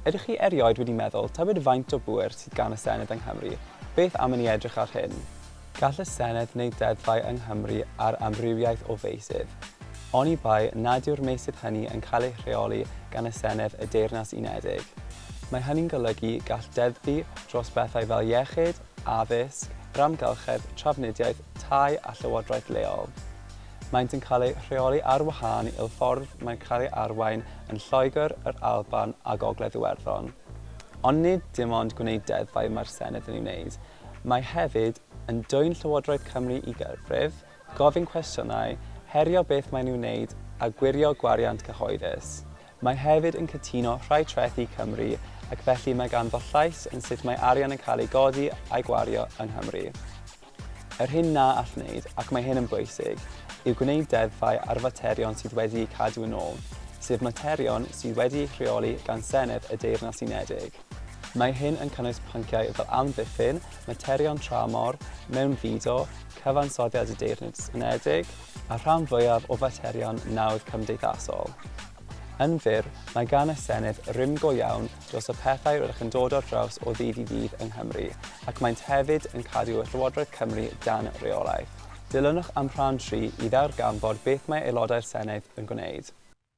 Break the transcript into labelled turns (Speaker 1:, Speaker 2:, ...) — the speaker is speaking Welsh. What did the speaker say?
Speaker 1: Ydych chi erioed wedi meddwl tybed faint o bŵer sydd gan y Senedd yng Nghymru? Beth am i ni edrych ar hyn? Gall y Senedd wneud deddfau yng Nghymru ar amrywiaeth o feysydd, oni bai nad yw'r meysydd hynny yn cael eu rheoli gan y Senedd y Deyrnas Unedig. Mae hynny'n golygu gall deddfu dros bethau fel iechyd, addysg, yr amgylchedd, trafnidiaeth, tai a llywodraeth leol. Maent yn cael eu rheoli ar wahân i'r ffordd mae'n cael ei arwain yn Lloegr, yr Alban a Gogledd Iwerddon. Ond nid dim ond gwneud deddfau mae'r Senedd yn ei wneud. Mae hefyd yn dwyn Llywodraeth Cymru i gyfrif, gofyn cwestiynau, herio beth mae'n ei wneud a gwirio gwariant cyhoeddus. Mae hefyd yn cytuno rhai trethi Cymru ac felly mae ganddo llais yn sut mae arian yn cael ei godi a'i gwario yng Nghymru. Yr hyn na all wneud, ac mae hyn yn bwysig, yw gwneud deddfau ar faterion sydd wedi'u cadw yn ôl, sef materion sydd wedi'u rheoli gan Senedd y Deyrnas Unedig. Mae hyn yn cynnwys pynciau fel amddiffyn, materion tramor, mewnfudo, cyfansoddiad y Deyrnas Unedig, a rhan fwyaf o faterion nawdd cymdeithasol. Yn fyr, mae gan y Senedd rym go iawn dros y pethau rydych yn dod ar draws o ddydd i ddydd yng Nghymru, ac maent hefyd yn cadw Llywodraeth Cymru dan reolaeth. Dilynwch am rhan 3 i ddarganfod beth mae Aelodau'r Senedd yn gwneud.